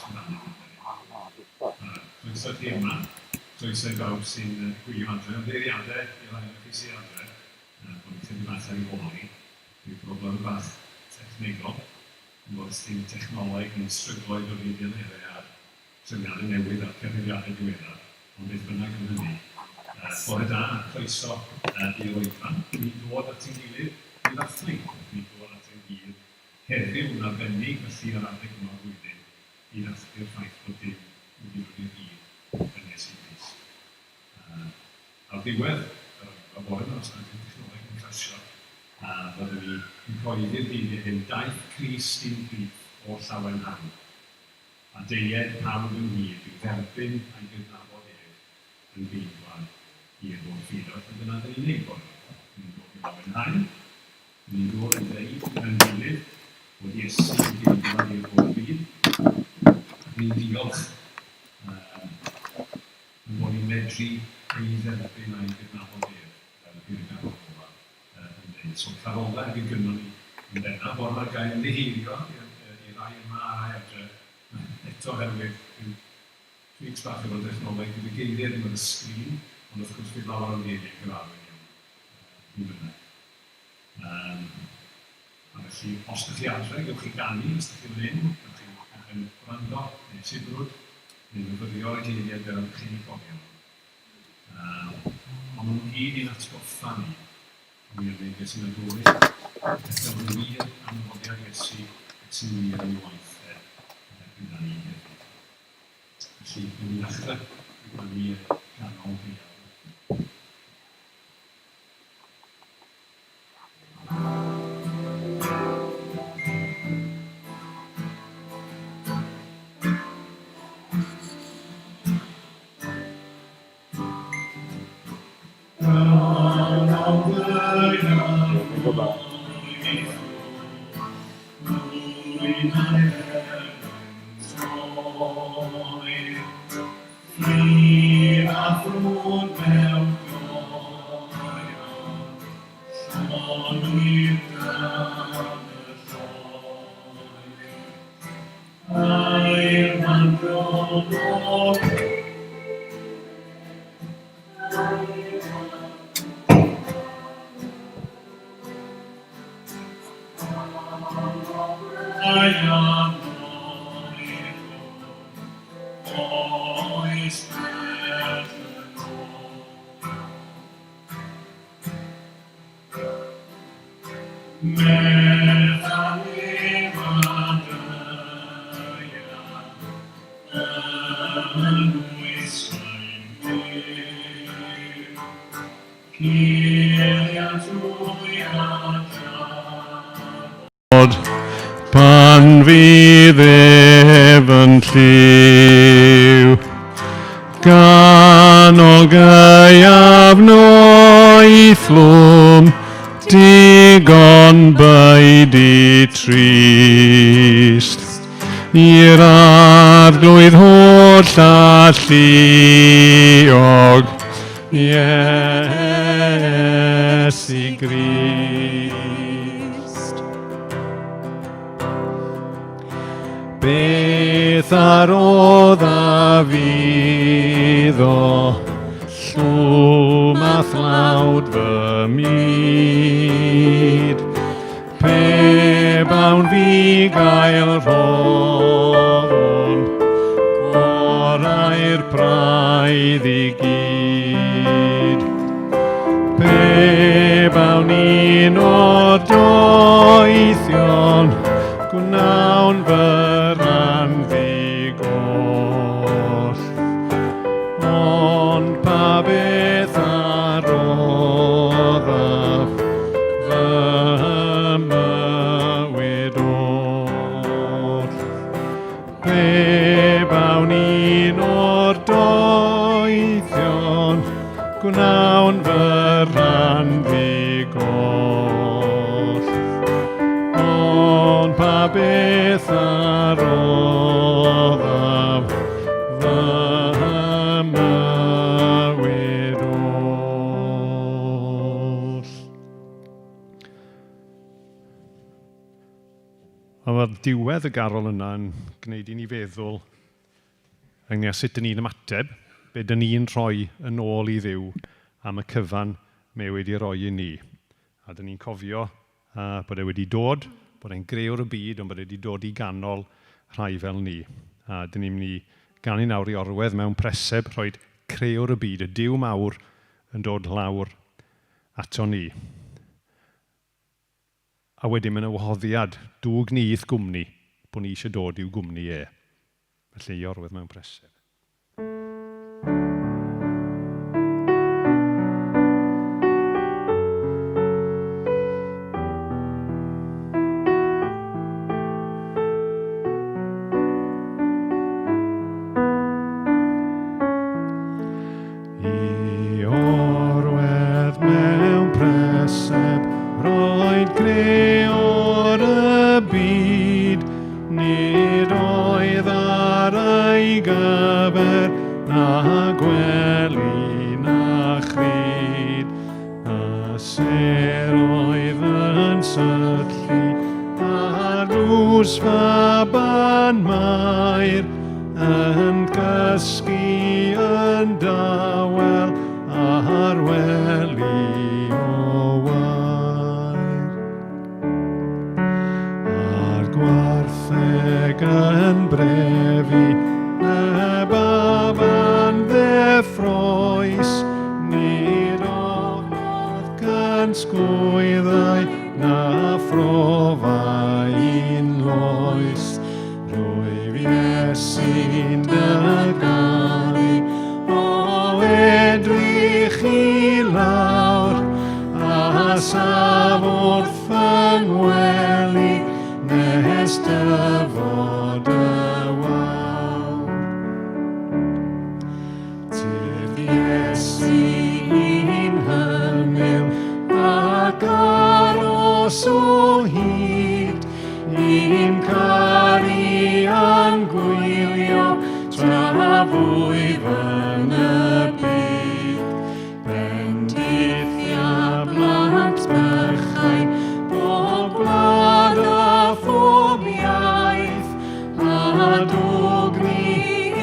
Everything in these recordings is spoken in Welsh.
yn rhannu gyda ni. Croeso i chi yma, croeso i bawb sy'n gwylio adre, ymddiheuriadau i rai ohonoch chi sydd adre, bod ni chydig bach ar ei hôl hi, rhyw broblem bach technegol, yn bod dim technoleg yn stryglo i ddod i delerau â'r trefniadau newydd a'r cyfrifiadau diweddar, ond beth bynnag am hynny, bore da a chroeso i'r oedfa. Ni'n dod at ein gilydd i ddathlu, ni'n dod at ein gilydd heddiw yn arbennig felly ar adeg yma o'r flwyddyn i ddathlu'r ffaith bod Duw wedi dod i'r byd yn Iesu Grist. Ar ddiwedd yr oedfa bore 'ma, os nad yw'r dechnoleg yn crasio, a fyddwn ni yn cyhoeddi'r geiriau hyn, Daeth Crist i'n plith o'r llawenhau. A deued pawb ynghyd i'w dderbyn a'i gydnabod ef yn geidwad i'r holl fyd. A felly dyna dyn ni'n neud bore 'ma. Dyn ni'n dod i lawenhau, dyn ni'n dod i ddeud gyda'n gilydd bod Iesu yn geidwad i'r holl fyd, ac ni'n diolch um, yn bod ni'n medru ei dderbyn a'i gydnabod ef fel yr ganol olaf yn dweud. So carolau fydd gynnon ni yn bennaf. Bore 'ma ga i ymddiheurio i rai yma a rai adre, eto oherwydd rhyw tweaks bach efo'r dechnoleg, fydd y geiriau ddim ar y sgrin, ond wrth gwrs bydd lawer o'r geiriau'n gyfarwydd iawn pwy bynnag. Um, a felly, os ydych chi adre, gewch chi ganu, os ydych chi fan hyn, gewch chi yn gwrando, neu sibrwd, neu myfyrio ar y geiriau fel ydych chi'n eu cofio nhw. Yym, ond maen nhw gyd i'n atgoffa ni am ei beth sy'n Nadolig, y pethau oedd yn wir am ddyfodiad Iesu ac sy'n wir am ei waith e gyda ni heddiw. Felly, newn ni ddechrau drwy ganu y ganol gaeaf. Pan fydd ef yn lliw. Ganol gaeaf noeth lwm, digon baedi trist. I'r arglwydd holl alluog, Iesu Grist. Beth ar oedd a fyddo, llwm a thlawd fy myd. Pe bawn fi gael rhoddwn, gorau'r praidd i gyd. Pe bawn un o'r doethion, gwnawn fy rhan ddi-goll. Ond pa beth a roddaf fy mywyd oll? Pe bawn un o'r doethion, gwnawn fy rhan ddi-goll. Ond pa beth a roddaf fy mywyd oll. A mae'r diwedd y garol yna yn gwneud i ni feddwl ynglyn â sut dyn ni'n ymateb, be dyn ni'n rhoi yn ôl i Dduw am y cyfan mae e wedi roi i ni. A dyn ni'n cofio uh, bod e wedi dod, bod e'n grëwr y byd, ond bod e wedi dod i ganol rhai fel ni. A dyn ni'n mynd i ganu nawr i orwedd mewn preseb, rhoi crëwr y byd, y Duw mawr, yn dod lawr ato ni. A wedyn mae 'na wahoddiad, dwg ni i'th gwmni, bod ni eisiau dod i'w gwmni e. Felly i orwedd mewn preseb. I orwedd mewn preseb, roed greor y byd, nid oedd ar ei gyfer na gwely na chryd, a ser oedd yn syllu ar drws faban Mair, Yn cysgu yn dawel ar wely o wair. A'r gwartheg yn brefu y baban ddeffroes, nid ofnodd cynsgwyddau na phrofai'n loes. Rwyf Iesu'n dy garu, o edrych i lawr, a saf wrth fy ngwely nes dyfod y wawr. Tyrd Iesu i'n hymyl ac aros o hyd, i'n caru a'n gwylio tra fwyf yn y byd. Bendithia blant bychain, bob gwlad a phob iaith, A dwg ni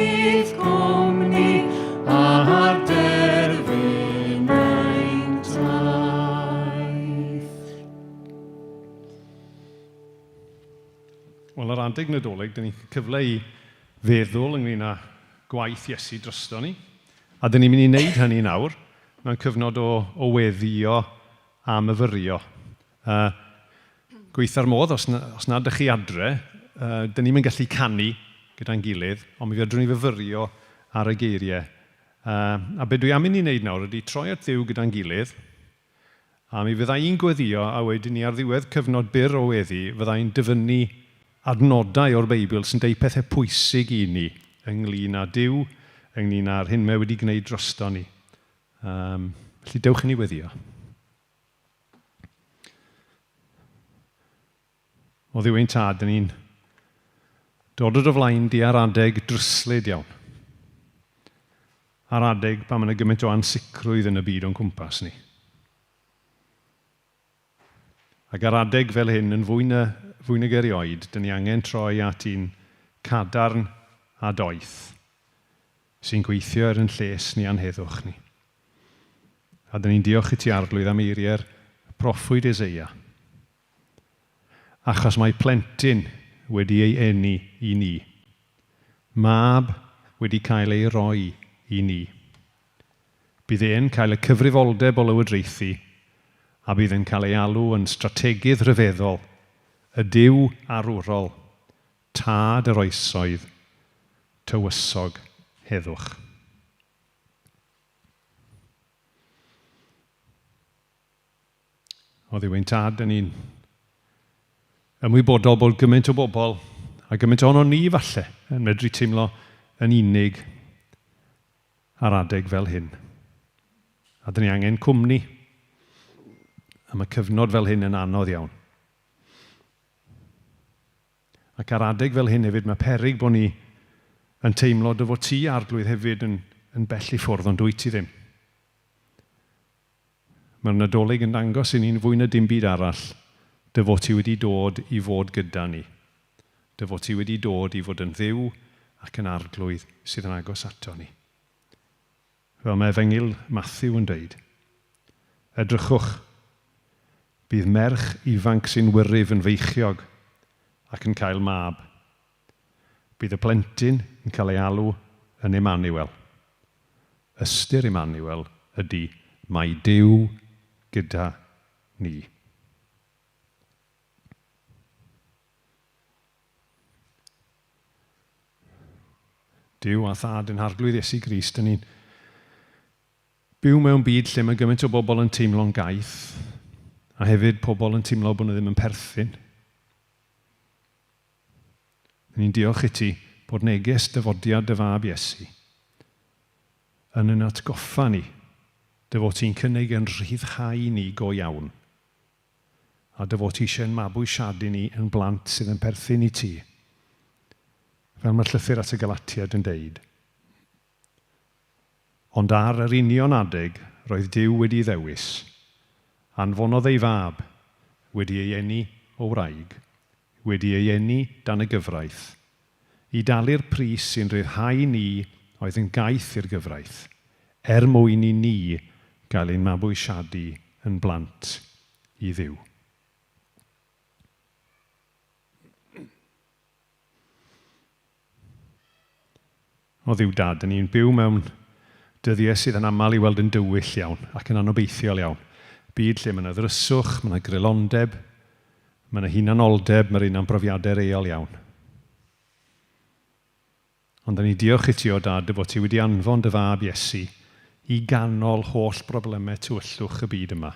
i'th gwmni ar derfyn ein taith. Wel, ar adeg Nadolig, dyn ni'n cyfle i feddwl ynglyn â gwaith Iesu drosto ni. A dyn ni'n mynd i wneud hynny nawr mewn cyfnod o, o weddio a myfyrio. Uh, gweitha'r modd, os, na, os nad ydych chi adre, uh, dyn ni'n gallu canu gyda'n gilydd, ond mi fedrwn ni fyfyrio ar y geiriau. Uh, a be dwi am i ni wneud nawr ydy troi at Dduw gyda'n gilydd, a mi fydda i'n gweddio, a wedyn ni ar ddiwedd cyfnod byr o weddi, fydda i'n dyfynnu adnodau o'r Beibl sy'n deud pethau pwysig i ni ynglyn â Duw, ynglyn â'r hyn mae wedi gwneud drosto ni. Um, felly dewch i ni weddio. O Dduw ein Tad, dyn ni'n dod o dy flaen di ar adeg dryslyd iawn. Ar adeg pan mae yna gymaint o ansicrwydd yn y byd o'n cwmpas ni. Ac ar adeg fel hyn, yn fwy na, fwy nag erioed, dyn ni angen troi at un cadarn a doeth sy'n gweithio er yn lles ni a'n heddwch ni. A dyn ni'n diolch i ti Arglwydd am eiriau'r proffwyd Eseia. Achos mae plentyn wedi ei eni i ni. Mab wedi cael ei roi i ni. Bydd e'n cael y cyfrifoldeb o lywodraethu a bydd yn cael ei alw yn strategydd rhyfeddol, y Duw arwrol, Tad yr oesoedd, Tywysog heddwch. O Dduw ein Tad, dyn ni'n ymwybodol bod gymaint o bobl, a gymaint ohono ni falle, yn medru teimlo yn unig ar adeg fel hyn. A dyn ni angen cwmni. A mae cyfnod fel hyn yn anodd iawn. Ac ar adeg fel hyn hefyd, mae peryg bod ni yn teimlo dy fod ti, Arglwydd, hefyd yn, yn bell i ffwrdd, ond dwyt ti ddim. Mae'r Nadolig yn dangos i ni'n fwy na dim byd arall dy fod ti wedi dod i fod gyda ni. Dy fod ti wedi dod i fod yn Dduw ac yn Arglwydd sydd yn agos ato ni. Fel mae Efengyl Mathew yn deud, Edrychwch, bydd merch ifanc sy'n wyryf yn feichiog ac yn cael mab. Bydd y plentyn yn cael ei alw yn Emaniwel. Ystyr Emaniwel ydy 'Mae Duw gyda ni'. Duw a Thad ein Harglwydd Iesu Grist, dyn ni'n byw mewn byd lle mae gymaint o bobl yn teimlo'n gaeth, a hefyd pobl yn teimlo bod nhw ddim yn perthyn. Dyn ni'n diolch i ti bod neges dyfodiad dy fab Iesu yn yn atgoffa ni dy fod ti'n cynnig yn rhyddhau ni go iawn, a dy fod ti eisiau'n mabwysiadu ni yn blant sydd yn perthyn i ti, fel mae'r llythyr at y Galatiaid yn deud. Ond ar yr union adeg roedd Duw wedi'i ddewis, anfonodd ei Fab, wedi ei eni o wraig, wedi ei eni dan y gyfraith, i dalu'r pris sy'n rhyddhau ni oedd yn gaeth i'r gyfraith, er mwyn i ni gael ein mabwysiadu yn blant i Dduw. O Dduw Dad, dyn ni'n byw mewn dyddiau sydd yn aml i weld yn dywyll iawn ac yn anobeithiol iawn. Byd lle mae yna ddryswch, mae yna greulondeb, mae yna hunanoldeb, mae'r un am brofiadau real iawn. Ond dyn ni diolch i ti o Dad dy fod ti wedi anfon dy fab Iesu i ganol holl broblemau tywyllwch y byd yma.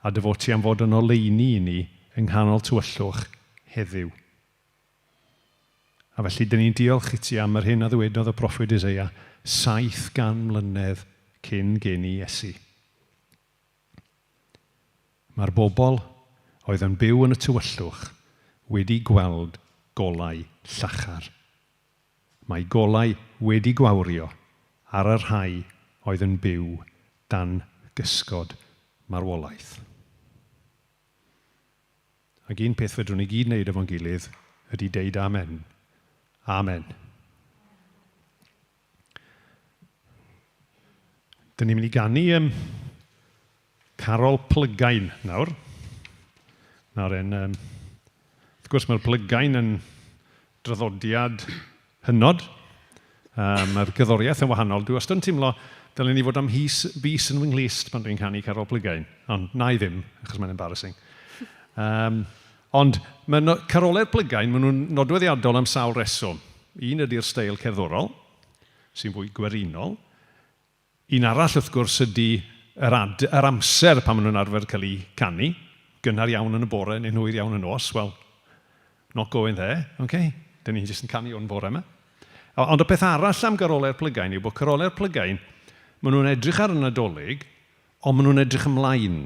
A dy fod ti am fod yn oleuni i ni yng nghanol tywyllwch heddiw. A felly, dyn ni'n diolch i ti am yr hyn a ddywedodd y proffwyd Eseia 700 mlynedd cyn geni Iesu. Mae'r bobl oedd yn byw yn y tywyllwch wedi gweld golau llachar. Mae golau wedi gwawrio ar y rhai oedd yn byw dan gysgod marwolaeth. Ac un peth fedrwn ni gyd wneud efo'n gilydd ydy deud amen. Amen. Dyn ni'n mynd i ganu carol plygain nawr. Nawr en, wrth gwrs mae'r plygain yn draddodiad hynod. Mae'r gerddoriaeth yn wahanol. Dwi wastad yn teimlo dylen ni fod am hys, bys yn fy nghlust pan dwi'n canu Carol Plygain, ond na i ddim, achos mae'n embarrassing. Ond mae no, carolau'r plygain, maen nhw'n nodweddiadol am sawl reswm. Un ydy'r steil cerddorol, sy'n fwy gwerinol. Un arall, wrth gwrs, ydy yr, ad, yr amser pan maen nhw'n arfer cael eu canu, gynnar iawn yn y bore neu'n hwyr iawn y nos. Wel, not going there, okay? Dyn ni jyst yn canu o'n bore yma. Ond y peth arall am garolau'r plygain yw bod carolau'r plygain, maen nhw'n edrych ar y Nadolig, ond maen nhw'n edrych ymlaen.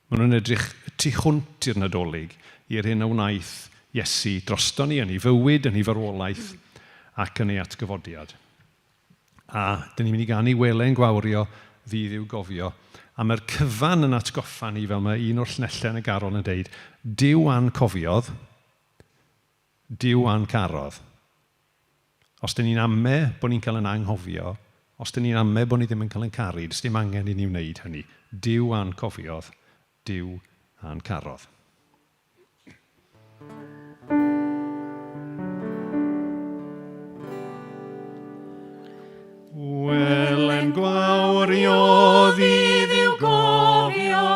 Maen nhw'n edrych y tu hwnt i'r Nadolig, i'r hyn a wnaeth Iesu drosto ni yn ei fywyd, yn ei farwolaeth ac yn ei atgyfodiad. A dyn ni'n mynd i ganu Wele'n Gwawrio ddydd i'w gofio. A mae'r cyfan yn atgoffa ni, fel mae un o'r llinellau yn y garol yn deud, Duw a'n cofiodd, Duw a'n carodd. Os dyn ni'n ame bod ni'n cael yn anghofio, os dyn ni'n ame bod ni ddim yn cael yn caru, does dim angen i ni wneud hynny. Duw a'n cofiodd, Duw a'n carodd. Wele'n gwawrio ddydd i'w gofio,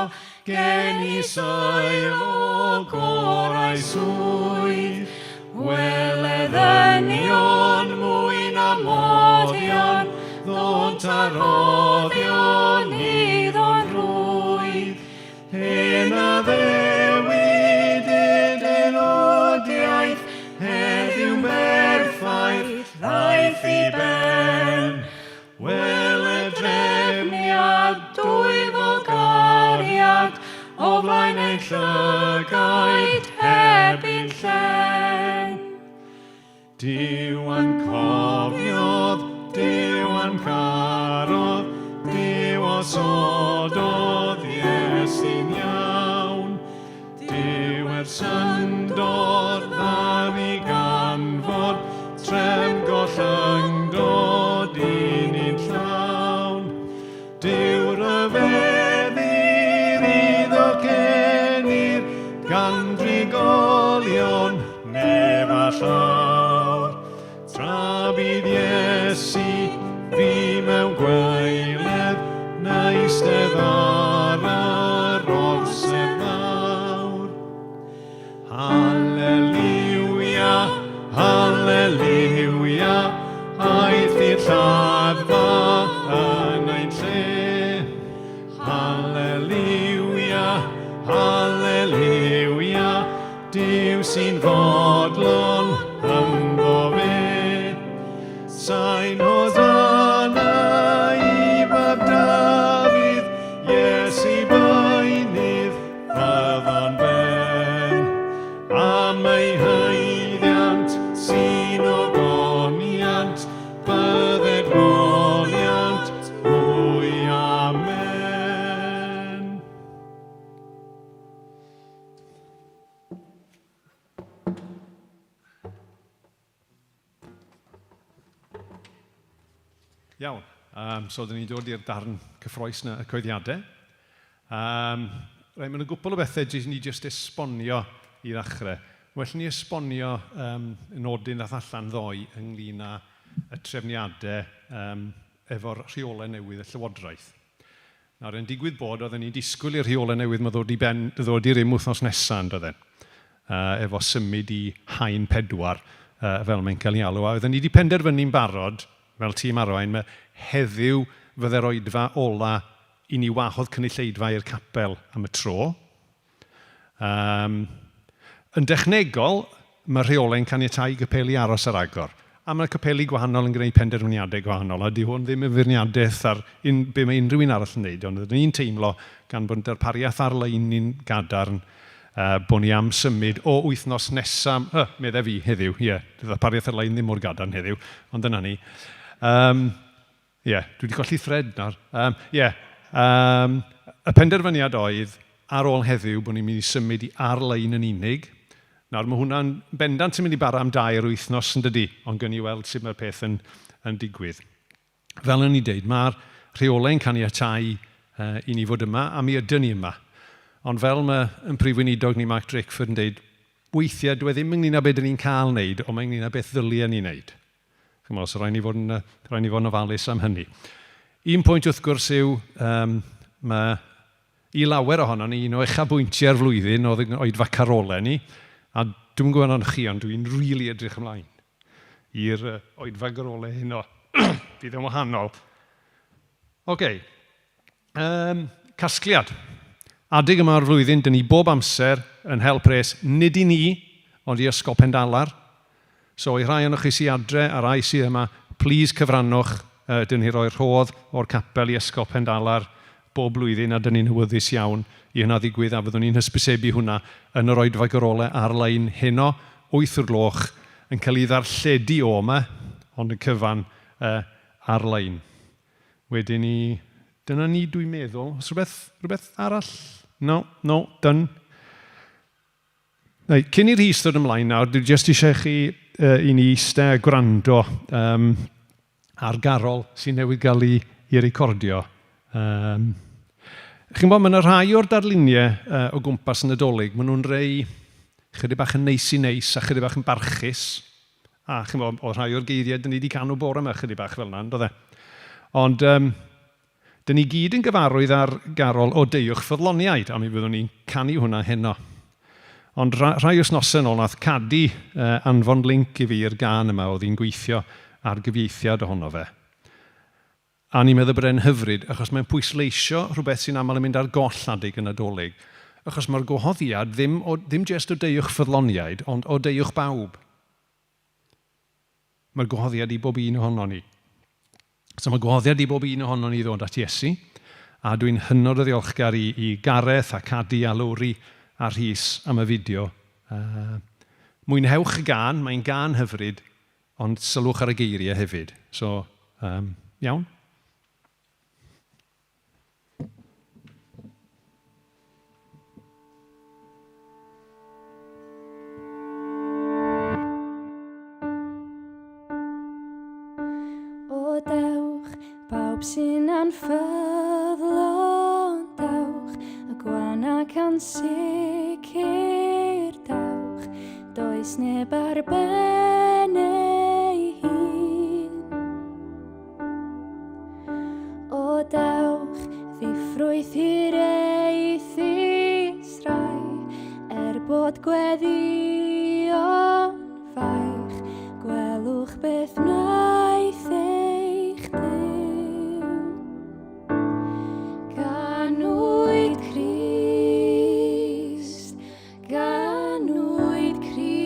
gen i sail o gorau swydd. Wele ddynion mwy na moddion, ddont a roddion iddo'n rhwydd. Hen addewid Edenodiaeth, heddiw berffaith ddaeth i ben. Wele drefniad dwyfol gariad, o flaen ein llygaid heb un llen. Duw a'n cofiodd, Duw a'n carodd, Duw osododd Iesu'n iawn. Duw er syndod ddaru gael. olion nef a llawr. Tra bydd Iesu fi mewn gwaeledd, na eistedd ar yr orsedd fawr. Haleliwia, haleliwia, aeth i'r lladdfa yn ein lle. Haleliwia, haleliwia, Duw sy'n fodlon ynddo fe. Sain Hosanna i fab Dafydd, Iesu beunydd fyddo'n ben. Am ei haeddiant sy'n ogoniant, bydded moliant mwy amen. Iawn, so dyn ni'n dod i'r darn cyffroes na, y coeddiadau. Reit, mae yna gwpl o bethau jyst ni jyst esbonio i ddechrau. Well ni esbonio y nodyn ddath allan ddoe ynglyn â y trefniadau efo'r rheolau newydd y Llywodraeth. Nawr, yn digwydd bod, oedden ni'n disgwyl i'r rheolau newydd 'ma ddod i ben, ddod i rym wythnos nesa, yn doedden? Efo symud i haen pedwar, fel mae'n cael ei alw. A oedden ni wedi penderfynu'n barod, fel tîm arwain, ma' heddiw fydde'r oedfa ola i ni wahodd cynulleidfa i'r capel am y tro. Yn dechnegol, mae rheolau'n caniatáu i gapeli aros ar agor, a mae capeli gwahanol yn gwneud penderfyniadau gwahanol, a 'di hwn ddim yn feirniadaeth ar un, be mae unrhyw un arall yn wneud, ond rydyn ni'n teimlo, gan bod darpariaeth ar-lein ni'n gadarn, bod ni am symud o wythnos nesa, medde fi heddiw, ie, ddarpariaeth ar-lein ddim mor gadarn heddiw, ond dyna ni. Ie, dwi wedi colli thread nawr. Ie, y penderfyniad oedd, ar ôl heddiw, bod ni'n mynd i symud i ar-lein yn unig. Nawr, mae hwnna'n bendant yn mynd i bara am dair wythnos, yn dydi? Ond gawn ni weld sut mae'r peth yn, yn digwydd. Fel o'n i'n deud, mae'r rheolau'n caniatáu i ni fod yma, a mi ydyn ni yma. Ond fel mae yn prif weinidog ni, Mark Drakeford, yn deud, weithiau dyw e ddim ynglyn â beth dyn ni'n cael wneud, ond mae ynglyn â beth ddylia ni wneud. Chimod, so rhaid ni fod yn, rhaid ni fod yn ofalus am hynny. Un pwynt wrth gwrs yw, mae i lawer ohono ni, un o uchafbwyntiau'r flwyddyn oedd yn oedfa carolau ni, a dwi'm yn gwybod amdanoch chi, ond dwi'n rili really edrych ymlaen i'r oedfa garolau heno. Bydd yn wahanol. Oce, okay. Casgliad. Adeg yma o'r flwyddyn, dyn ni bob amser yn hel pres, nid i ni, ond i Ysgol Pendalar. So, i rhai ohonoch chi sy adre a rai sydd yma, plîs cyfrannwch, dyn ni rhoi rhodd o'r capel i Ysgol Pendalar bob blwyddyn a dyn ni'n awyddus iawn i hynna ddigwydd a fyddwn ni'n hysbysebu hwnna yn yr oedfa gorole ar-lein heno, wyth o'r gloch, yn cael ei ddarlledu o yma, ond y cyfan ar-lein. Wedyn ni, dyna ni dwi'n meddwl. Oes rhywbeth, rhywbeth arall? No, no, done. Reit, cyn i Rhys ddod ymlaen nawr, dwi jyst eisiau chi i ni eistedd a gwrando ar garol sy'n newydd gael ei, ei recordio. Chi'n gwybod, mae yna rhai o'r darluniau o gwmpas y Nadolig, maen nhw'n rei chydig bach yn neis i neis a chydig bach yn barchus. A chimod, oedd rhai o'r geiriau dyn ni wedi canu bore yma chydig bach fel yna, yn doedd e? Ond dyn ni gyd yn gyfarwydd â'r garol o Deuwch Ffyddloniaid, a mi fyddwn ni'n canu hwnna heno. Ond rhai wythnosau yn ôl, nath Cadi anfon link i fi i'r gân yma, oedd hi'n gweithio ar gyfieithiad ohono fe. A ni'n meddwl bod e'n hyfryd, achos mae'n pwysleisio rhywbeth sy'n aml yn mynd ar goll adeg y Nadolig, achos mae'r gwahoddiad ddim, o, ddim jest o deuwch ffyddloniaid, ond o deuwch bawb. Mae'r gwahoddiad i bob un ohono ni. So mae gwahoddiad i bob un ohono ni ddod at Iesu, a dwi'n hynod o ddiolchgar i, i Gareth a Cadi a Lowri a Rhys am y fideo. Mwynhewch y gân, mae'n gân hyfryd, Ond sylwch ar y geiriau hefyd. So, iawn? O dewch, bawb sy'n anffyddlon, dewch, y gwan ac ansicr, dewch. Does neb ar ben ei hun. O dewch, ddiffrwyth hiraethus rai, er bod gweddïo'n faich, gwelwch beth wnaeth eich Duw. Ganwyd Crist, ganwyd Crist,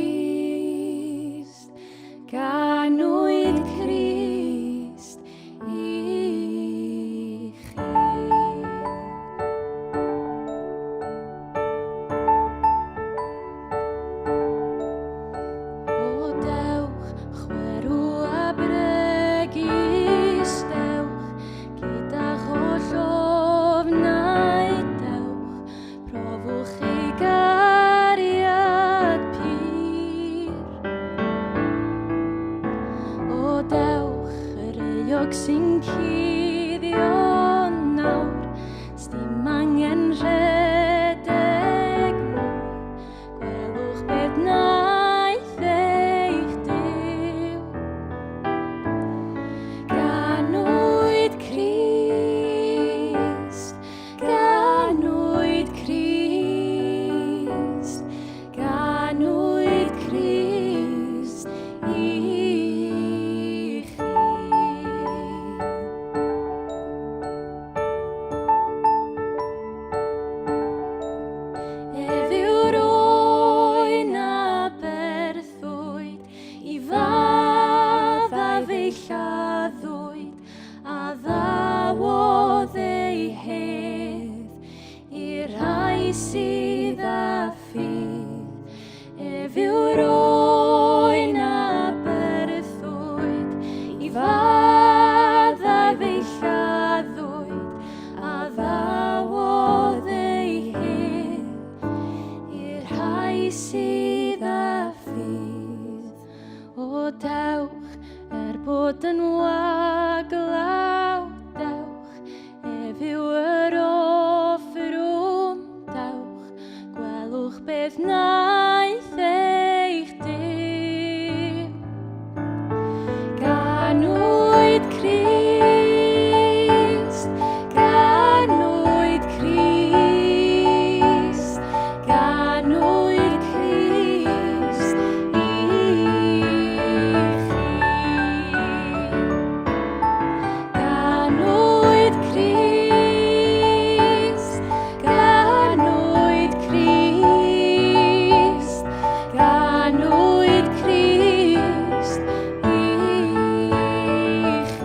ganwyd Crist i chi. O dewch, chwerw a bregus, dewch, gyda'ch holl ofnau, dewch, profwch ei gariad pur. O dewch, yr euog sy'n cuddio nawr, sdim angen rhedeg mwy, gwelwch beth wnaeth eich Duw. Ganwyd Crist, ganwyd Crist, ganwyd Crist i chi. Ef yw'r oen a berthwyd, i faddau fe'i lladdwyd, a ddawodd ei hedd i'r rhai sydd â ffydd. Ef yw'r oen a berthwyd, i faddau fe'i lladdwyd, a ddawodd ei hedd i'r rhai sydd â ffydd. O dewch, er bod yn waglaw, dewch, ef yw yr offrwm, dewch, gwelwch beth wnaeth eich Duw. Ganwyd Crist, ganwyd Crist, ganwyd Crist i chi. Ganwyd Crist, ganwyd Crist, ganwyd Crist i chi.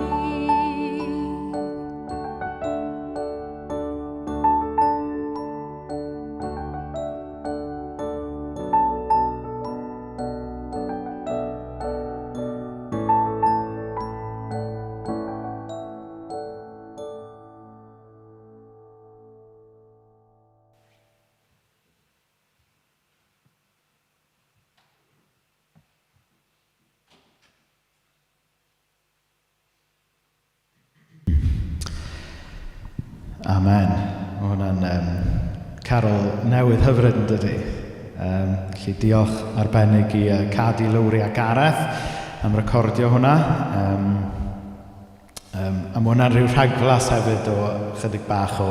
Amen. Mae hwnna'n carol newydd hyfryd yn dydi? Felly diolch arbennig i Cadi, Lowri a Gareth am recordio hwnna. A mae hwnna'n rhyw rhagflas hefyd o chydig bach o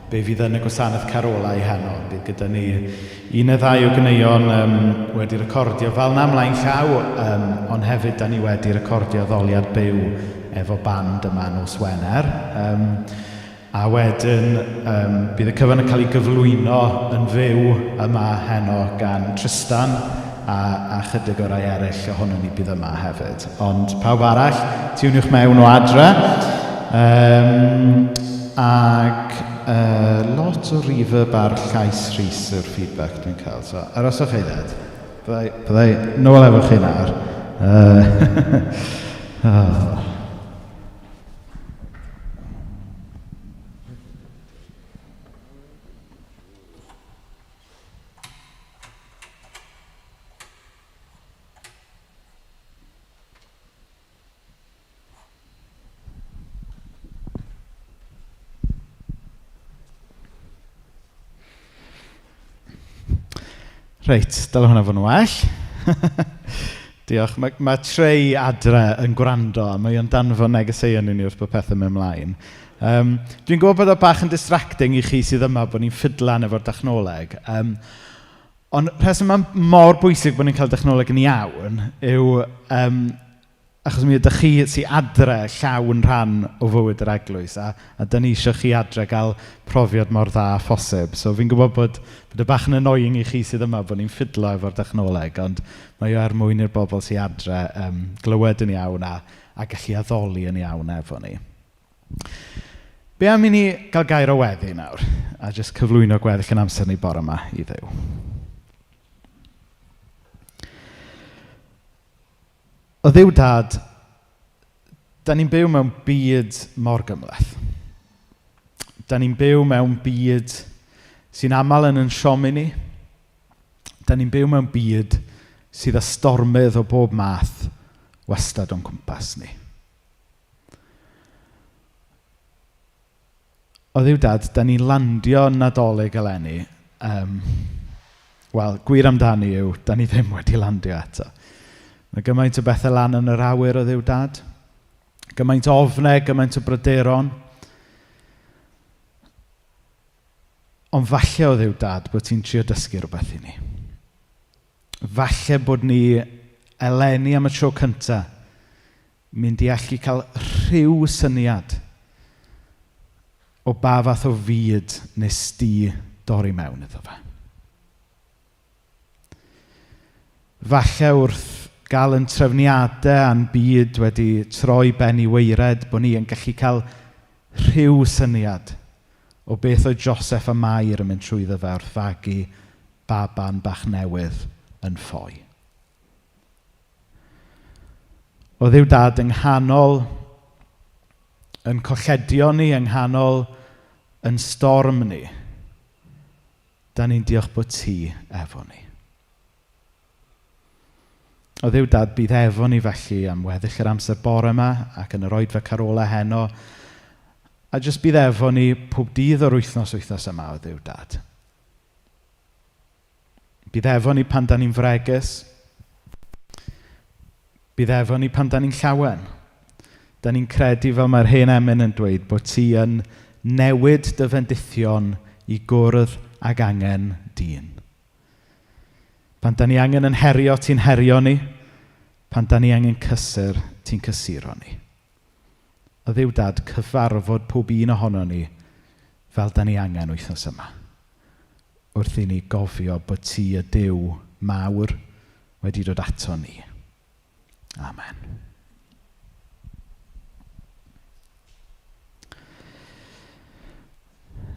be fydd yn y gwasanaeth carolau heno. Bydd gyda ni un neu ddau o gneuon wedi recordio fel na mlaen llaw, ond hefyd da ni wedi recordio addoliad byw efo band yma nos Wener. A wedyn bydd y cyfan yn cael ei gyflwyno yn fyw yma heno gan Tristan a chydig o rai eraill ohonon ni bydd yma hefyd. Ond pawb arall, tiwniwch mewn o adre. Ac lot o reverb ar llais Rhys yw'r feedback dwi'n cael. So aroswch eiliad. Byddai nôl efo chi nawr. Oh. Reit, dyle hwnna fod yn well. Diolch. Mae, mae Trey adre yn gwrando a mae o'n danfon negeseuon i ni wrth bod pethau'n mynd ymlaen. Um, dwi'n gwybod bod o bach yn distracting i chi sydd yma bod ni'n ffidlan efo'r dechnoleg. Um, ond rheswm mae'n mor bwysig bod ni'n cael dechnoleg yn iawn yw um, achos mi ydych chi sy adre llawn rhan o fywyd yr eglwys a, a dyn ni eisiau chi adre gael profiad mor dda â phosib. So fi'n gwybod bod, bod y bach yn annoying i chi sydd yma bod ni'n ffidlo efo'r dechnoleg, ond mae o er mwyn i'r bobl sydd adre um, glywed yn iawn a, a gallu addoli yn iawn efo ni. Be am i ni gael gair o weddi nawr a jyst cyflwyno gweddill yn amser ni bore yma i Dduw. O Dduw Dad, da ni'n byw mewn byd mor gymhleth. Da ni'n byw mewn byd sy'n aml yn yn siomi ni. Da ni'n byw mewn byd sydd â stormydd o bob math wastad o'n cwmpas ni. O Dduw Dad, da ni'n landio Nadolig eleni. Um, Wel, gwir amdani yw, da ni ddim wedi landio eto. Mae gymaint o bethau lan yn yr awyr o Dduw Dad. Gymaint o ofnau, gymaint o bryderon. Ond falle o Dduw Dad bod ti'n trio dysgu rhywbeth i ni. Falle bod ni eleni am y tro cyntaf mynd i allu cael rhyw syniad o ba fath o fyd nes di dorri mewn iddo fe. Falle wrth gael yn trefniadau a'n byd wedi troi ben i waered bod ni yn gallu cael rhyw syniad o beth oedd Joseph a Mair yn mynd trwyddo fe wrth fagu baban bach newydd yn ffoi. O Dduw Dad yng nghanol yn colledion ni, yng nghanol yn storm ni, da ni'n diolch bod ti efo ni. O Dduw Dad, bydd efo ni felly am weddill yr amser bore yma ac yn yr oedfa carola heno. A jyst bydd efo ni pob dydd o'r wythnos wythnos yma o Dduw Dad. Bydd efo ni pan da ni'n fregus. Bydd efo ni pan da ni'n llawen. Da ni'n credu fel mae'r hen emyn yn dweud bod ti yn newid dy fendithion i gwrdd ag angen dyn. Pan da ni angen yn herio, ti'n herio ni. Pan da ni angen cysur, ti'n cysuro ni. O Dduw Dad, cyfarfod pob un ohono ni fel da ni angen wythnos yma. Wrth i ni gofio bod ti y Duw mawr wedi dod ato ni. Amen.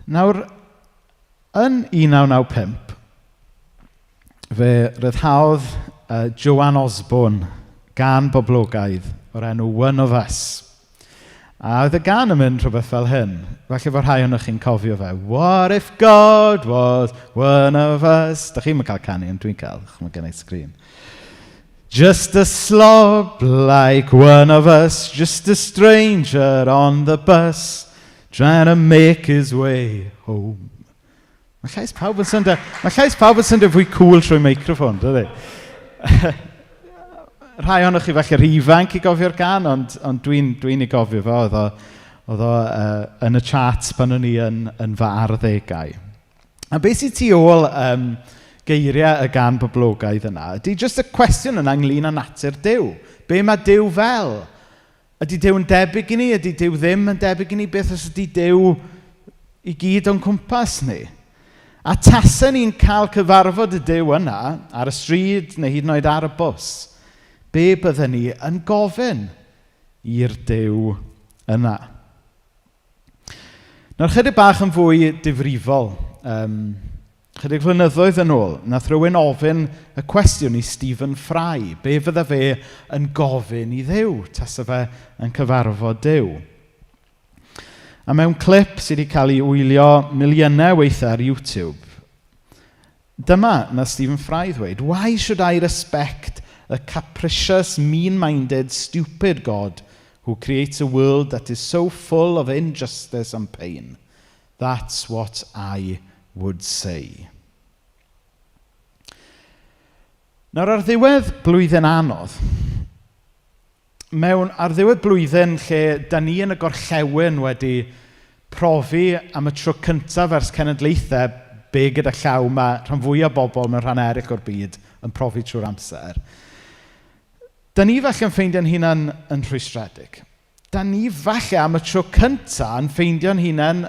Nawr, yn 1995, fe ryddhaodd Joan Osborne gân boblogaidd o'r enw One of Us. A oedd y gân yn mynd rhywbeth fel hyn. Falle fod rhai ohonoch chi'n cofio fe. What if God was one of us? Da chi'n cael canu, ond dwi'n cael. Mae gen i sgrin. Just a slob like one of us, just a stranger on the bus, trying to make his way home. Mae llais pawb yn syndod, mae llais pawb yn syndod fwy cool trwy meicroffon, dydy? Rhai ohonoch chi falle rhy ifanc i gofio'r gân, ond, ond dwi'n dwi ei gofio fo. Oedd o, oedd o yn y charts pan o'n i yn, yn fy arddegau. A beth sydd tu ôl um, geiriau y gân boblogaidd yna ydy jyst y cwestiwn yna ynglyn â natur Duw. Be mae Duw fel? Ydy Duw yn debyg i ni? Ydy Duw ddim yn debyg i ni? Beth os ydy Duw i gyd o'n cwmpas ni? A tasen ni'n cael cyfarfod y Duw yna ar y stryd neu hyd yn oed ar y bws, be bydden ni yn gofyn i'r Duw yna? Nawr, chydig bach yn fwy difrifol, um, chydig flynyddoedd yn ôl, nath rhywun ofyn y cwestiwn i Stephen Fry. Be fydda fe yn gofyn i Dduw, tasa fe yn cyfarfod Duw? A mewn clip sydd wedi cael ei wylio miliynau weithiau ar YouTube, dyma na Stephen Fry ddweud, Why should I respect a capricious, mean-minded, stupid God who creates a world that is so full of injustice and pain? That's what I would say. Nawr ar ddiwedd blwyddyn anodd, mewn ar ddiwedd blwyddyn lle da ni yn y gorllewin wedi profi am y tro cyntaf ers cenedlaethau be gyda llaw mae rhan fwyaf o bobl mewn rhan eraill o'r byd yn profi trwy'r amser. Da ni falle'n ffeindio'n hunan yn rhwystredig. Da ni falle am y tro cyntaf yn ffeindio'n hunan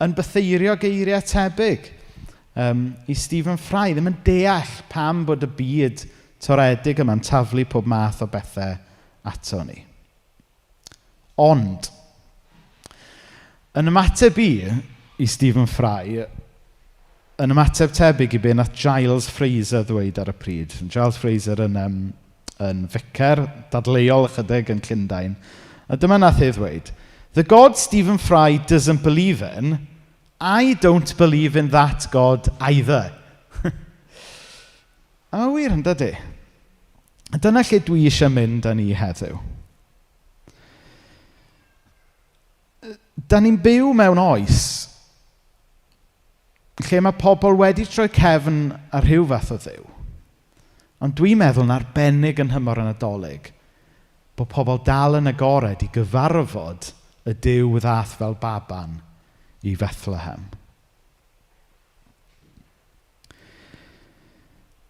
yn bytheirio geiriau tebyg i Stephen Fry, ddim yn deall pam bod y byd toredig yma'n taflu pob math o bethau ato ni. Ond, yn ymateb i Stephen Fry, yn ymateb tebyg i be nath Giles Fraser ddweud ar y pryd. Giles Fraser yn ficer dadleuol ychydig yn Llundain. A dyma nath ei ddweud, The God Stephen Fry doesn't believe in, I don't believe in that God either. A mae'n wir yn dydy? A dyna lle dwi eisiau mynd â ni heddiw. Da ni'n byw mewn oes lle mae pobl wedi troi cefn ar rhyw fath o Dduw. Ond dwi'n meddwl yn arbennig yn nhymor y Nadolig bod pobl dal yn agored i gyfarfod y Duw ddath fel baban i Fethlehem.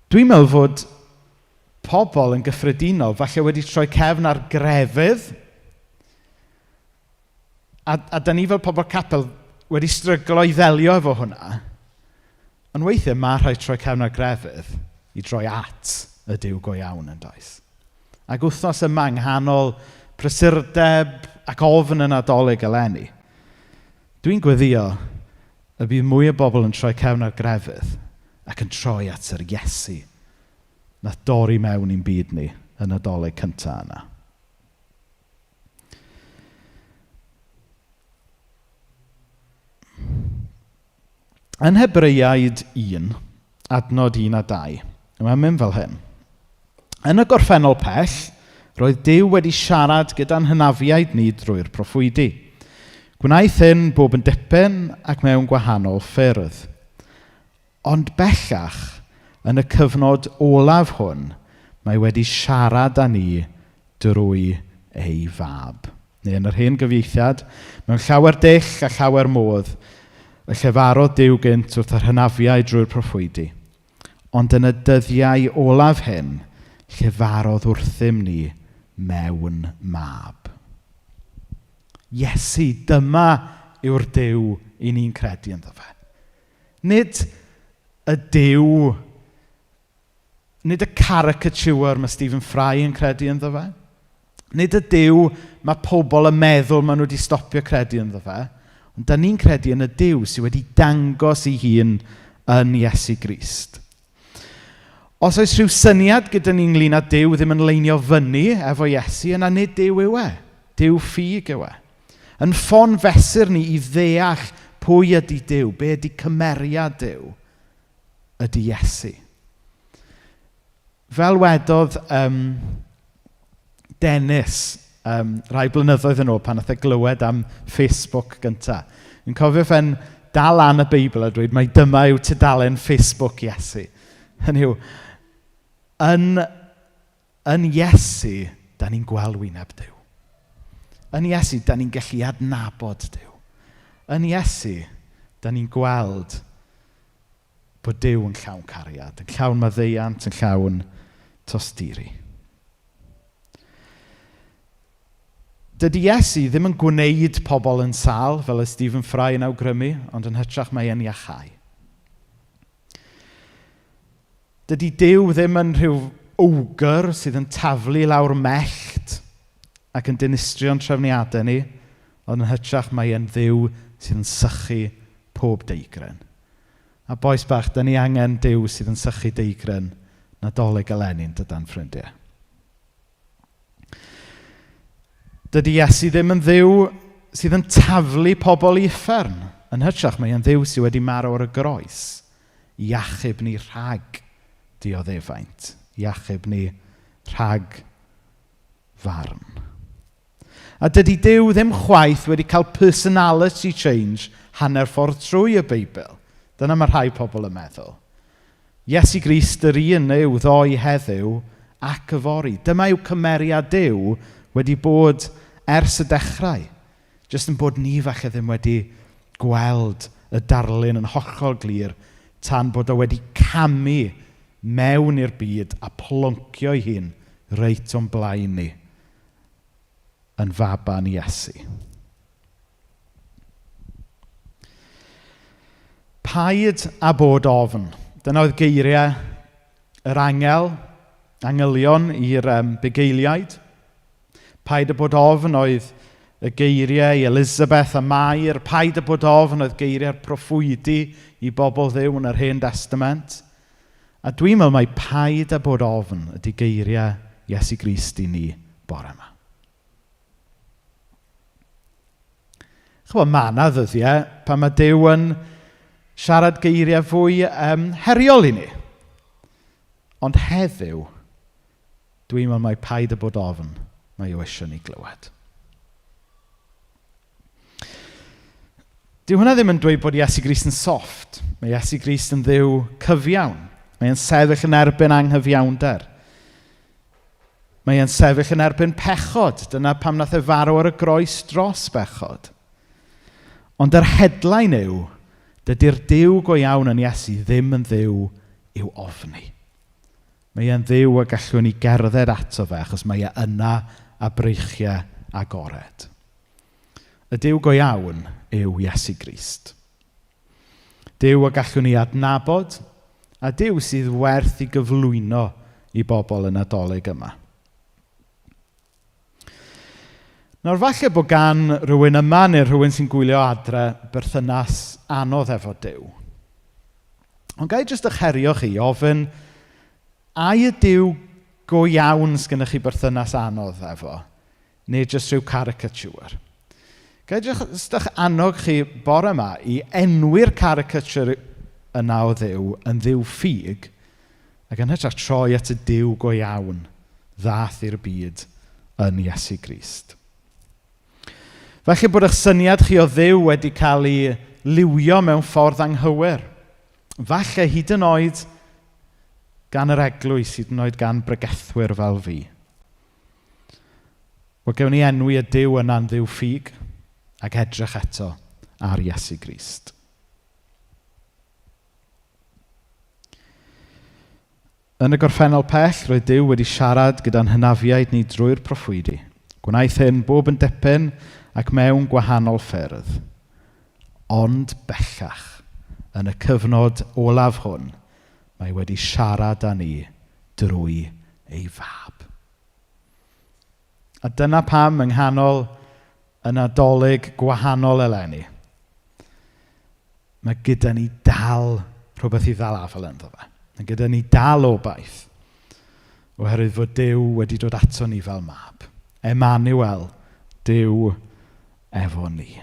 Dwi'n meddwl fod pobl yn gyffredinol falle wedi troi cefn ar grefydd a da ni fel pobl capel wedi stryglo i ddelio efo hwnna. Ond weithiau mae rhaid troi cefn ar grefydd i droi at y Duw go iawn yn does. Ac wythnos yma yng nghanol prysurdeb ac ofn y Nadolig eleni, dwi'n gweddio y bydd mwy o bobl yn troi cefn ar grefydd ac yn troi at yr Iesu nath dorri mewn i'n byd ni y Nadolig cyntaf yna. Yn Hebreaid 1, adnod 1 a 2, mae'n mynd fel hyn. Yn y gorffennol pell, roedd Duw wedi siarad gyda'n hynafiaid ni drwy'r proffwydi. Gwnaeth hyn bob yn dipyn ac mewn gwahanol ffyrdd. Ond bellach, yn y cyfnod olaf hwn, mae wedi siarad â ni drwy ei fab. Neu yn yr hen gyfieithiad, mewn llawer dull a llawer modd, y llefarodd Duw gynt wrth yr hynafiaid drwy'r proffwydi. Ond yn y dyddiau olaf hyn, llefarodd wrthym ni mewn mab. Iesu, dyma yw'r Duw i ni'n credu ynddo fe. Nid y Duw, nid y caricature mae Stephen Fry yn credu ynddo fe. Nid y Duw mae pobl yn meddwl maen nhw wedi stopio credu ynddo fe. Ond da ni'n credu yn y Duw sydd wedi dangos ei hun yn Iesu Grist. Os oes rhyw syniad gyda ni ynglyn â Duw ddim yn leinio fyny efo Iesu, yna nid Duw yw e. Duw ffug yw e. Yn ffon fesur ni i ddeall pwy ydy Duw, be ydy cymeriad Duw, ydy Iesu. Fel wedodd Dennis rai blynyddoedd yn ôl pan nath e glywed am Facebook gynta. Yn cofio fe'n dal lan y Beibl a dweud mai dyma yw tudalen Facebook Iesu. Hynny yw, yn Iesu, da ni'n gweld wyneb Duw. Yn Iesu, da ni'n gallu adnabod Duw. Yn Iesu, da ni'n gweld bod Duw yn llawn cariad, yn llawn maddeuant, yn llawn tosturi. Dydy Iesu ddim yn gwneud pobl yn sâl, fel y Stephen Fry yn awgrymu, ond yn hytrach mae e'n iachau. Dydy Duw ddim yn rhyw ogre sydd yn taflu lawr mellt ac yn dinistrio'n trefniadau ni, ond yn hytrach mae e'n Dduw sydd yn sychu pob deigryn. A bois bach, da ni angen Duw sydd yn sychu deigryn Nadolig eleni yn dydan, ffrindiau. Dydy Iesu ddim yn Dduw sydd yn taflu pobl i uffern. Yn hytrach, mae e'n Dduw sydd wedi marw ar y groes i achub ni rhag dioddefaint, i achub ni rhag farn. A dydy Duw ddim chwaith wedi cael personality change hanner ffordd trwy y Beibl. Dyna mae rhai pobl yn meddwl. Iesu Grist yr un yw ddoe heddiw ac yfory. Dyma yw cymeriad Duw wedi bod ers y dechrau. Jyst yn bod ni falle ddim wedi gweld y darlun yn hollol glir tan bod o wedi camu mewn i'r byd a ploncio ei hun reit o'n blaen ni yn faban Iesu. Paid â bod ofn. Dyna oedd geiriau yr angel, angylion i'r bugeiliaid. Paid â bod ofn oedd y geiriau i Elizabeth a Mair. Paid â bod ofn oedd geiriau'r proffwydi i bobl Dduw yn yr Hen Destament. A dwi'n meddwl mai paid â bod ofn ydy geiriau Iesu Grist i ni bore yma. Chymod, mae yna ddyddiau pan mae Duw yn siarad geiriau fwy heriol i ni. Ond heddiw, dwi'n meddwl mai paid â bod ofn mae o eisiau ni glywed. Dyw hwnna ddim yn dweud bod Iesu Grist yn soft. Mae Iesu Grist yn Dduw cyfiawn. Mae e'n sefyll yn erbyn anghyfiawnder. Mae e'n sefyll yn erbyn pechod. Dyna pam nath e farw ar y groes dros bechod. Ond yr headline yw, dydy'r Duw go iawn yn Iesu ddim yn Dduw i'w ofni. Mae e'n Dduw a gallwn ni gerdded ato fe achos mae e yna a breichiau agored. Y Duw go iawn yw Iesu Grist. Duw y gallwn ni adnabod, a Duw sydd werth i gyflwyno i bobl y Nadolig yma. Nawr, falle bod gan rhywun yma neu rhywun sy'n gwylio adre berthynas anodd efo Duw. Ond ga i jyst eich herio chi i ofyn, ai y Duw go iawn sgynnych chi berthynas anodd efo, neu jyst rhyw caricature? Ga i jyst eich annog chi bore yma i enwi'r caricature yna o Dduw yn Dduw ffug, ac yn hytrach troi at y Duw go iawn ddath i'r byd yn Iesu Grist. Falle bod eich syniad chi o Dduw wedi cael ei liwio mewn ffordd anghywir. Falle hyd yn oed gan yr eglwys, hyd yn oed gan bregethwyr fel fi. Wel, gewn ni enwi y Duw yna'n Dduw ffug ac edrych eto ar Iesu Grist. Yn y gorffennol pell, roedd Duw wedi siarad gyda'n hynafiaid ni drwy'r proffwydi. Gwnaeth hyn bob yn dipyn ac mewn gwahanol ffyrdd. Ond bellach, yn y cyfnod olaf hwn, mae wedi siarad â ni drwy ei fab. A dyna pam yng nghanol y Nadolig gwahanol eleni, mae gyda ni dal rhywbeth i ddal afael ynddo fe. Mae gyda ni dal obaith, oherwydd fod Duw wedi dod ato ni fel mab. Emmanuel, Duw efo ni.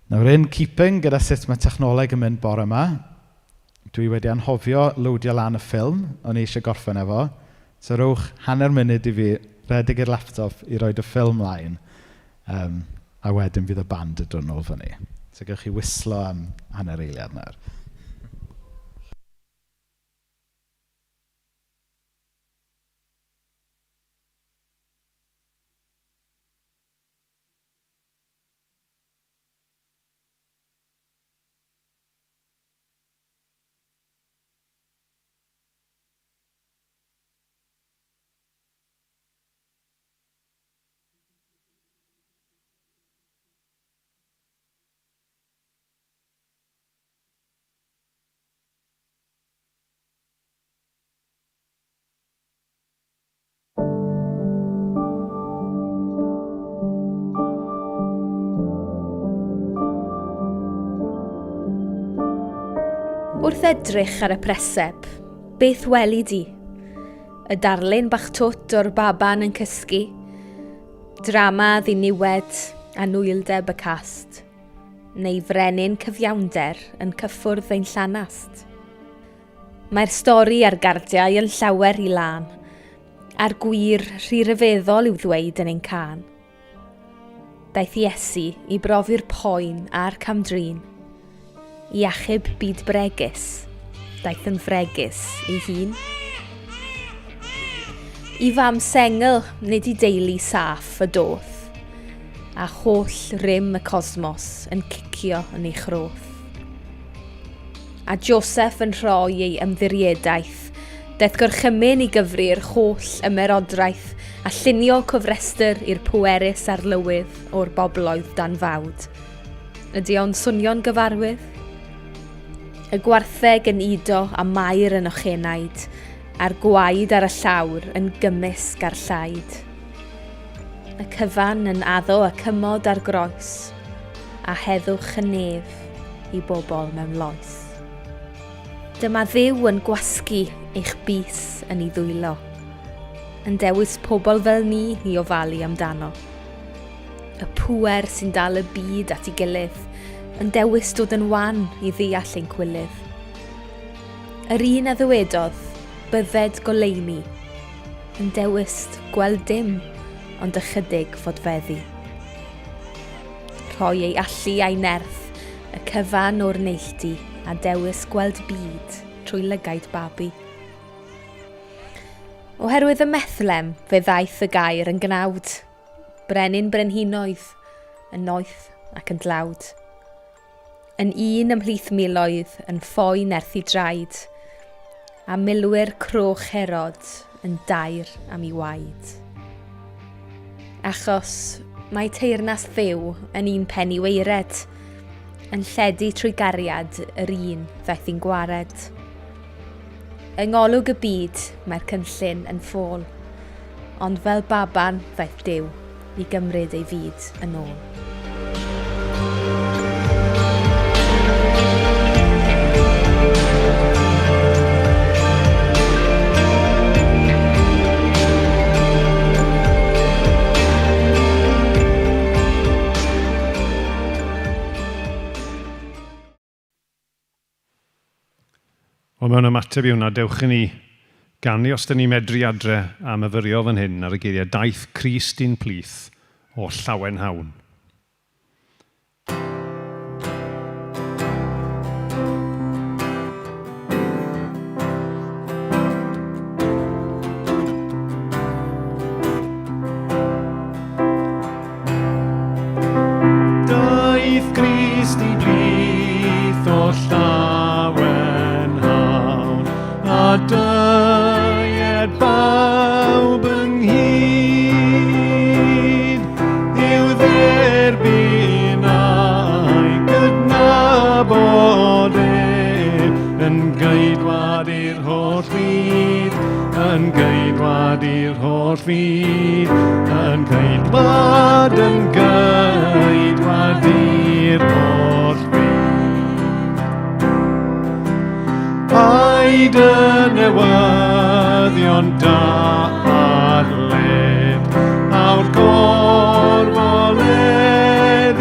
Nawr, in keeping gyda sut mae technoleg yn mynd bore yma, dwi wedi anghofio lowdio lan y ffilm o'n i eisiau gorffen efo. So rhowch hanner munud i fi redeg i'r laptop i roid y ffilm mlaen, a wedyn fydd y band yn dod nôl fyny. So gewch chi wislo am hanner eiliad nawr. Wrth edrych ar y preseb, beth weli di? Y darlun bach twt o'r baban yn cysgu, drama ddiniwed a nwyldeb y cast, neu frenin cyfiawnder yn cyffwrdd ein llanast. Mae'r stori a'r gardiau yn llawer rhy lân, a'r gwir rhy ryfeddol i'w ddweud yn ein cân. Daeth Iesu i brofi'r poen a'r camdrin, i achub byd bregus daeth yn fregus ei hun. I fam sengl, nid i deulu saff y doth, a holl rym y cosmos yn cicio yn ei chroth. A Joseph yn rhoi ei ymddiriedaeth, daeth gorchymyn i gyfri'r holl ymerodraeth a llunio cofrestr i'r pwerus arlywydd o'r bobloedd dan fawd. Ydy o'n swnio'n gyfarwydd? Y gwartheg yn udo a Mair yn ochenaid, a'r gwaed ar y llawr yn gymysg â'r llaid. Y cyfan yn addo y cymod a'r groes, a heddwch y nef i bobl mewn loes. Dyma Dduw yn gwasgu eich bys yn ei ddwylo, yn dewis pobl fel ni i ofalu amdano. Y pŵer sy'n dal y byd at ei gilydd, yn dewis dod yn wan i ddeall ein cwilydd. Yr un a ddywedodd, bydded goleuni, yn dewis gweld dim ond ychydig fodfeddi. Rhoi ei allu a'i nerth, y cyfan o'r neilltu, a dewis gweld byd trwy lygaid babi. Oherwydd y Methlem, fe ddaeth y gair yn gnawd. Brenin brenhinoedd, yn noeth ac yn dlawd. Yn un ymhlith miloedd yn ffoi nerth i draed, a milwyr croch Herod yn dair am ei waed. Achos mae teyrnas Dduw yn un pen i weired, yn lledu trwy gariad yr un ddaeth i'n gwared. Yng ngolwg y byd mae'r cynllun yn ffôl, ond fel baban ddaeth Duw i gymryd ei fyd yn ôl. Wel, mewn ymateb i hwnna, dewch i ni ganu os dyn ni'n medru adre a myfyrio fan hyn ar y geiriau Daeth Crist i'n plith o llawenhawn. Daeth Grist i blith o llawenhawn, a deued bawb ynghyd i'w dderbyn a'i gydnabod ef yn geidwad i'r holl fyd, yn geidwad i'r holl fyd, yn geidwad, yn geidwad i'r holl fyd. Paid y newyddion da ar led, awr gorfoledd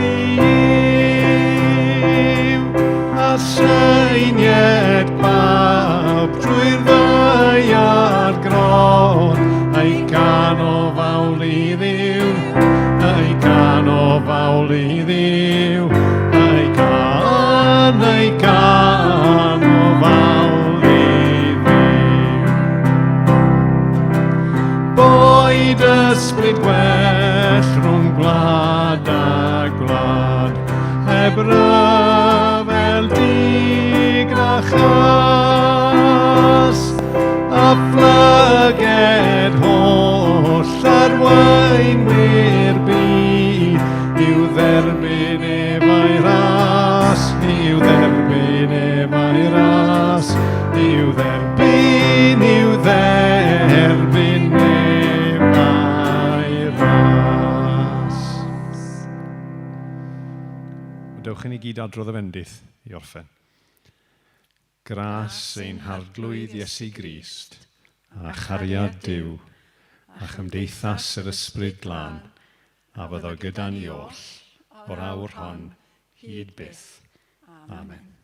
yw, a syniad pawb drwy'r ddaear gron, ei gan o fawl i Dduw, ei gan o fawl i Dduw, ei gan, ei gan o fawl i Dduw. Boed ysbryd gwell rhwng gwlad a gwlad, heb ryfel dig na chas, a phlyged holl arweinwyr byd, i'w dderbyn ef a'i ras, i'w dderbyn ef a'i ras, i'w dderbyn, i'w dderbyn ef a'i ras. Dewch i ni gyd adrodd y fendith i orffen. Gras ein Harglwydd Iesu Grist, a chariad Duw, a chymdeithas yr Ysbryd Glân, a fyddo gyda ni oll, o'r awr hon hyd byth. Amen.